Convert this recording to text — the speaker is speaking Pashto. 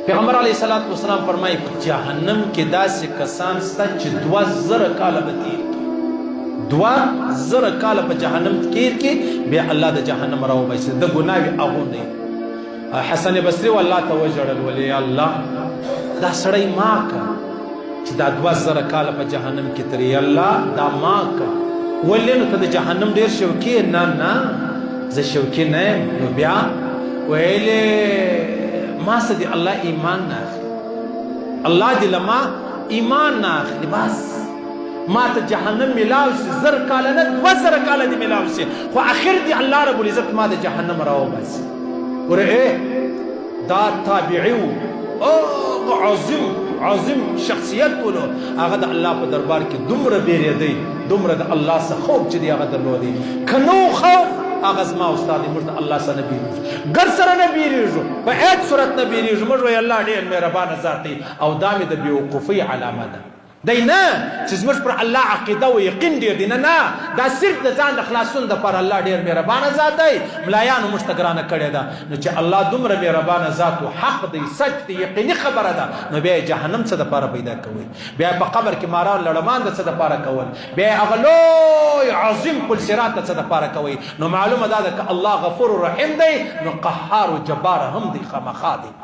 پیغمبر علیه الصلاة والسلام فرمایي، په جهنم کې داسې کسان شته چې 2000 کاله به تېر کړي، 2000 کاله په جهنم کې تېر کړي، بیا الله د جهنم راوباسي، د ګناوې اغوندي. حسن بصري والله ته وژړل، ولې یا الله دا سړی ما که چې دا 2000 کاله په جهنم کې ترې، یا الله دا ما که. ولې نو ته د جهنم ډېر شوقي؟ نه نه، زه شوقي نه یم. نو بیا ویلې ما څه دی الله ایمان نه اخلي، الله دې له ما ایمان نه اخلي، بس ما ته جهنم ملاو سي، 1000 کاله نه 2000 کاله دې ملاو سي، خو اخر دې الله رب العزت ما د جهنم راوباسي. ګوره دا تابعي و، هغه عظیم عظیم شخصیت ولو، هغه د الله په دربار کې دومره بیرېدی، دومره د الله څخه خوف چې دی هغه درلودی. که نو خوف هغه زما استاد دی، موږ د الله څخه نه بیریږو، ګر سره نه بیریږو، په هیڅ صورت نه بیریږو. موږ وایو الله ډېر مهربانه ذات دی، او دا مې د بېوقوفۍ علامه ده. دی نه چې زموږ پر الله عقیده او یقین ډیر دی، نه نه، دا صرف د ځان د خلاصون دپاره. الله ډیر مهربانه ذات دی، ملایانو موږ ته ګرانه کړې ده. نو چې الله دومره مهربانه ذات و، حق دی، سچ دی، یقیني خبره ده، نو بیا جهنم څه دپاره پیدا کوي؟ بیا په قبر کې ماران لړمان د څه دپاره کول؟ بیا هغه لوی عظیم پل صراط د څه دپاره کوي؟ نو معلومه ده که الله غفور رحیم دی، نو قهار و جبار هم دی، خامخا دی.